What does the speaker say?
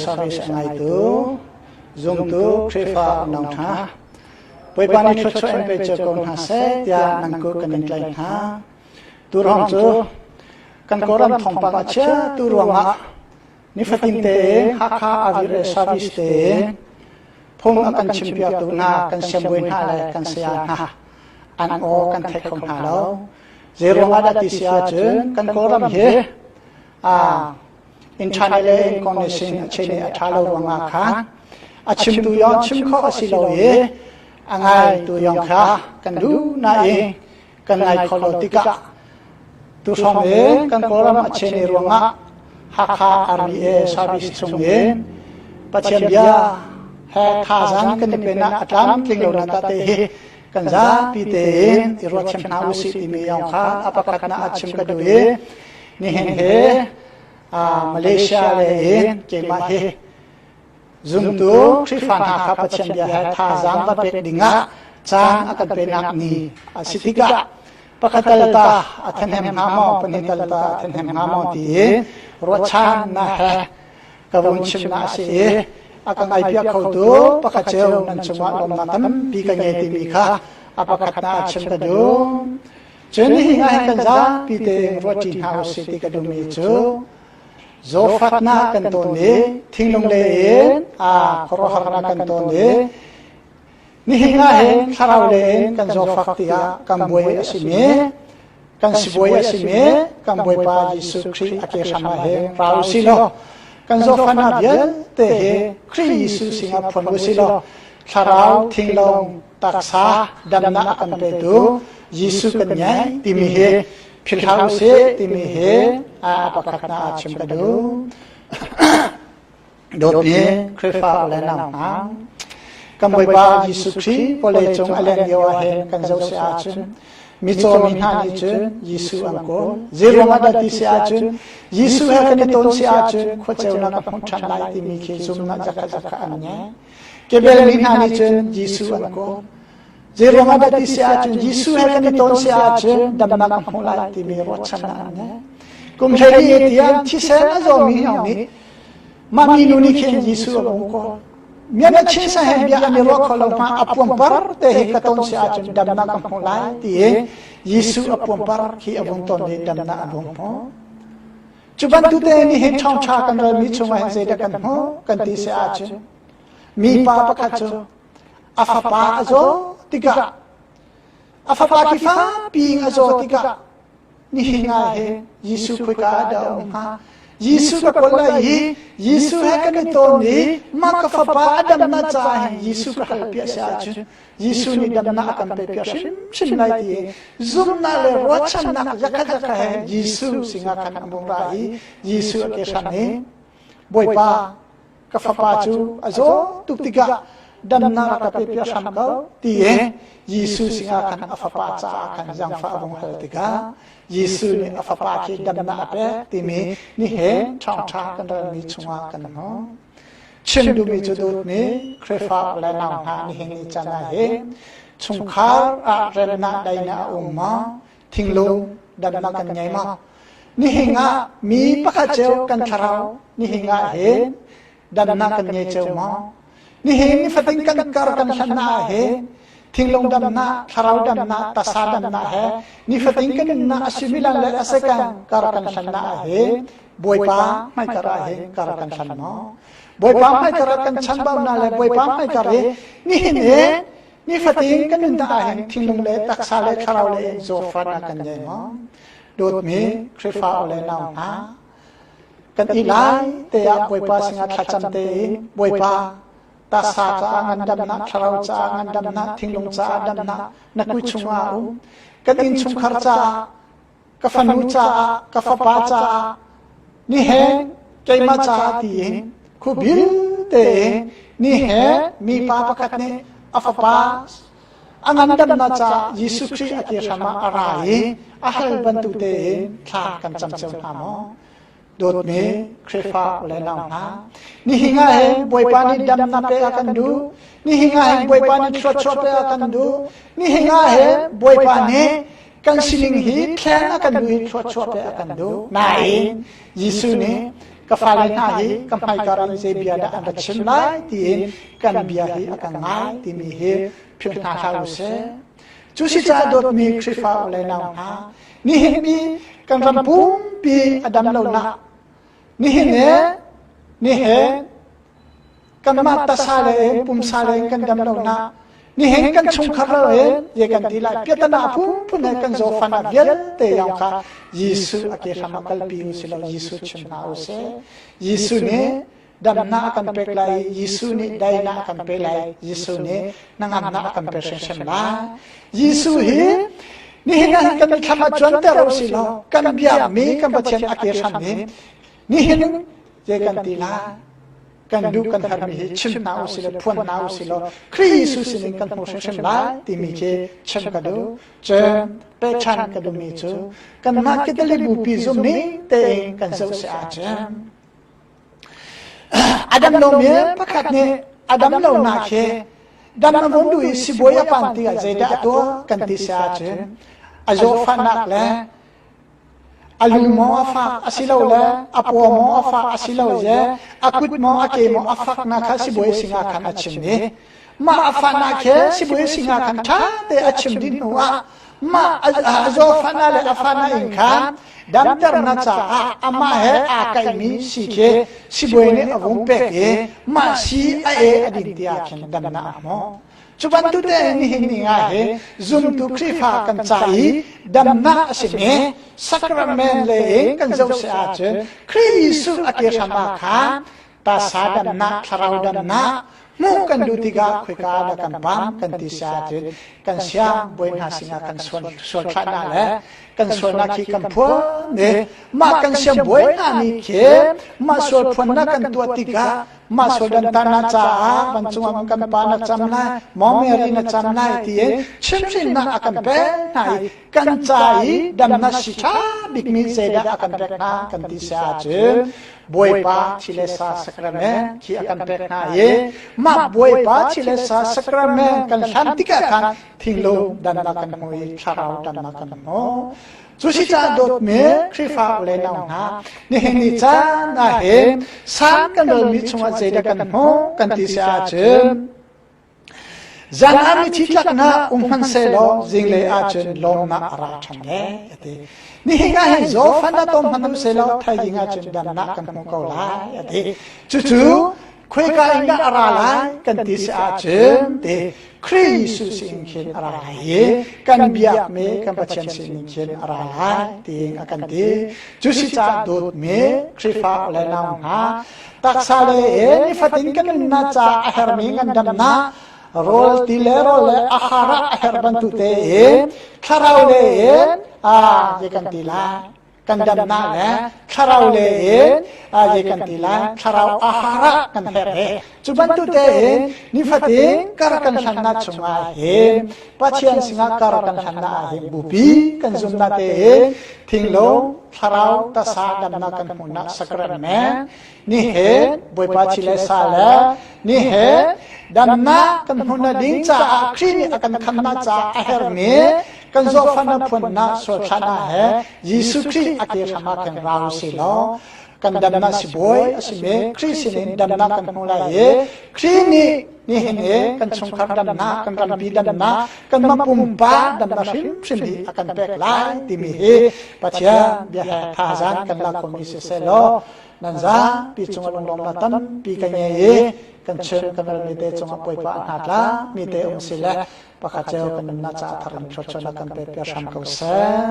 Service a ngaitu zumtu Khrihfa unau hna Bawipa nih thluachuah in pe cio ko hna seh tiah nan ku kan in tlaih hna. Turhong cu kan Kawlram thawngpang a chia tu ruangah nifatin tein Hakha RVA Service tein phung a kan chimpiaktu hna kan siangbawi hna le kan saya hna an aw kan theih kho hna lo. Zeiruang ah dah ti si ahcun kan Kawlram hi internet le connection a chene a ṭha lo ruangah khan a chimtu yong chim khawh a si lo i a ngaitu yong kha kan duh nain kan ngai kho lo tikah tu hrawng in kan Kawlram a chene ruangah Hakha RBA service chung in Pathian bia he thazaang kan i penak a tlamtling lo na ta te hi kan zapi tein i ruathiam hna usih timi yong kha a pakhat na a chim ka duh i nihin hi Malaysia le in keimah hi zumtu Khrihfa hna kha Pathian bia he thazaang va pek dingah caan a kan penak ni a si tikah pakhat tal ta a thenhem hnga maw pahnih tal ta a thenhem hnga maw ti i ruahchannak he ka vun chimnak a si i a ka ngaipiak khotu pakhat cio nan cungah lawmnak tampi ka ngei timi kha a pakhatnak a chim ka duh. Cun hi hna hin kan zapi tein ruahṭi hna usih ti ka duhmi cu zawfatnak kan tawn i thinglung lei in a khuaruahharnak kan tawn i nihin ah hin thlarau lei in kan zawfak tiah kan buai a simi kan sibawi a simi kan Bawipa Jesuh Khrih a ke hram ah hin ra usih law kan zawfahnak vialte hi Khrih Jesuh sinah phuan usih law thlarau thinglung taksa damnak a kan petu Jesuh kan ngei timi hi philhhlah usih timi hi a pakhatnak ah chim ka duh. Dawtmi Khrihfa le nau hna, kan Bawipa Jesuh Khrih vawlei cung a len lio ah hin kan zoh si ahcun micaw mi hna nih cun Jesuh an kawl. Zeiruang ah dah ti si ahcun Jesuh he kan i ton si ahcun khuaceunak a hmuh ṭhan lai timi khi zumnak zakhat zakhat an ngei. Kebel mi hna nih cun Jesuh an kawl. Zeiruang ah dah ti si ahcun Jesuh he kan i ton si ahcun damnak ka hmuh lai timi ruahchannak an ngei. Kum 12 tiang thisen a zawmi hna nih mah minu nih khin Jesuh a vung kawl. Mian a chin sa he bia an i ruah kho lo hma a puampar te hi ka ton si ahcun damnak ka hmuh lai ti in Jesuh a puampar khi a vung ton i damnak a vung hmuh. Cu bantuk te nih hin ṭhawngṭha kan relmi chungah hin zeidah kan hmuh kan ti si ahcun mipa pakhat cu a fapa a zaw tikah a fapa khi fakpi in a zaw tikah nihin ah hin Jesuh khoika ah dah a um hnga Jesuh ka kawl lai i Jesuh he kan i tawn i mah ka fapa a damnak caah hin Jesuh ka halpiak si ahcun Jesuh nih damnak a kan pekpiak hrimhrim lai ti i zumhnak le ruahchannak zakhat zakhat he Jesuh sinah khan an vung ra i Jesuh a ke hram i Bawipa ka fapa cu a zaw tuk tikah damnak rak ka pepiak hram ko ti i Jesuh sinah khan a fapa caah khan zaangfah a vung hal tikah Jesuh nih a fapa khi damnak a pek timi nihin ṭhawngṭha kan relmi chungah kan hmuh. Chim duhmi cu dawtmi Khrihfa le nau hna nihin ni caan ah hin chungkhar ah remnak daihnak a um maw? Thinglung damnak kan ngei maw? Nihin ah mi pakhat cio kan thlarau nihin ah hin damnak kan ngei cio maw? Nihin nifatin kan kar kan hlannak ah hin thinglung damnak, thlarau damnak, tasa damnak he nifatin kan nunnak a suimilam le a sekang kar kan hlannak ah hin Bawipa hmaikar ah hin kar kan hlan maw? Bawipa hmaikar ah kan chanbaunak le Bawipa hmaikar i nihin i nifatin kan nunnak ah hin thinlung le taksa le thlarau le in zawtfahnak kan ngei maw? Dawtmi Khrihfa le nau hna, kan i lai te ah Bawipa sinah thlacam te in Bawipa taksa caah ngandamnak, thlarau caah ngandamnak, thinlung caah damnak na kui chungah a um. Kan innchungkhar caah ka fanu caah ka fapa caah nihen keimah caah tiin khubil tein nihe mipa pakhat nih a fapa a ngandamnak caah Jesuh Khrih a ke hram ah a ra i a hal bantuk tein thla kan cam cio hna maw Dawtmi Khrihfa le nau hna, nihin ah hin Bawipa nih damnak pe a kan duh. Nihin ah hin Bawipa nih thluachuah pe a kan duh. Nihin ah hin Bawipa nih kan sining hi thlen a kan duh i thluachuah pe a kan duh. Nain Jesuh nih Ka fale hna hi ka hmaikar in zei bia dah an ra chim lai tiin kan bia hi a kan ngai timi hi philh hna hlah u sih. Cu si caah dawtmi Khrihfa u le nau hna, nihin mi kan ram pumpi a dam lonak nihin he nihin kanmah tasa le in pumsa le in kan dam lonak nihin kan chungkhar lo in ye kan ti lai piatana phunphun he kan zawfan ah vialte yong kha Jesuh a ke hram ah kalpi u si lo Jesuh chim hna u sih. Jesuh nih damnak a kan pek lai i Jesuh nih dainak a kan pek lai. Jesuh nih hnangamnak a kan pek hrimhrim lai. Jesuh hi nihin ah kan mitthlam ah cuanter u si law kan biakmi kan Pathian a ke hram hi nihin je kan ti lai kan duh kan herhmi hi chim hna u si law phuan hna u si law Khrih Jesuh sinin kan hmu hrimhrim lai timi khi chim ka duh. Cun pechan ka duhmi cu kanmah Catholic bupi zum ning tein kan zoh si ahcun A dam lomi pakhat nih a dam lonak khi dam a vun duh i sibawi a pan tikah zeidah a tuah kan ti si ahcun a zawfahnak le a lu maw a fak asilole a paw maw a fak asilole a kut maw a ke maw a faknak kha sibawi sinah khan a chim i mah a fahnak khi sibawi sinah khan ṭha te a chim dih hnu ah mah a zawfahnak le a fahnak in khan damternak caah amah he aa kaihmi si khi sibawi nih a vung pek i mah si a e a din tiah khin damnak a hmu. Cu bantuk tein nihin ni ah hi zumtu Khrihfa kan ca i damnak a simi sacrament le in kan zoh si ahcun Khrih Jesuh a ke hram ah khan tasa damnak, thlarau damnak, hmuh kan duh tikah khoika dah kan pam kan ti si ahcun kan siang bawi hna sinah kan sual thlahnak le kan sualnak khi kan phuan i mah kan siang bawi hna nih khi mah sual phuannak kan tuah tikah mah sual dantarnak caah vancung ah kan pa na cam lai maw Mary na cam lai tiin chimhhrinnak a kan pek hna i kan ca i damnak si ṭha bikmi zeidah a kan pek hna kan ti si ahcun Bawipa thi le sa sacrament khi a kan pek hna i mah Bawipa thi le sa sacrament kan hlan tikah khan thinglung damnak kan hmu i thlarau damnak kan hmu. Cu si caah dawtmi Khrihfa u le nau hna, nihin ni caan ah hin san kan relmi chungah zeidah kan hmuh kan ti si ahcun Zan ah mithi tlaknak um hmanhsehlaw zinglei ahcun lawmnak a ra ṭhan le a ti. Nihin ah hin zawfan a tom hmanh um sehlaw thaizing ahcun damnak kan hmu ko lai a ti. Cucu khoika in dah a ra lai kan ti si ahcun ti Khrih Jesuh sin khin a ra lai i kan biakmi kan Pathian sin khin a ra lai tiin a kan ti. Cu si caah dawtmi Khrihfa le nau hna Taksa le in nifatin kan nunnak caah a hermi ngandamnak rawl ti le rawl le a har ah a her bantuk tein thlarau le in a zei kan ti lai kan damnak le thlarau le in a zei kan ti lai thlarau a har ah kan her he cu bantuk tein nifatin kar kan hlannak chungah hin Pathian singah kar kan hlannak ah hin bupi kan zumnak tein thinglung thlarau tasa damnak kan hmuhnak sacrament ni he Bawipa thi le sa le ni he damnak kan hmuhnak ding caah Khrih nih a kan khamnak caah a hermi kan zawhfahnak phuannak sualthlanah he Jesuh Khrih a ke hram ah khan ra u sih law kan damnak sibawi a simi Khrih sinin damnak kan hmu lai i Khrih nih nihin i kan chungkhar damnak kan rampi damnak kan mah pumpak damnak hrimhrim hi a kan pek lai timi hi Pathian bia he thazang kan lak khomi si seh law nan zapi cungah lunglawmnak tampi kan ngei i kan chim kan ralmi te cungah puaipa a hna tla mi te um si le pakhat cio kan nunnak caah thar in thluachuahnak kan pe piak hram ko seh.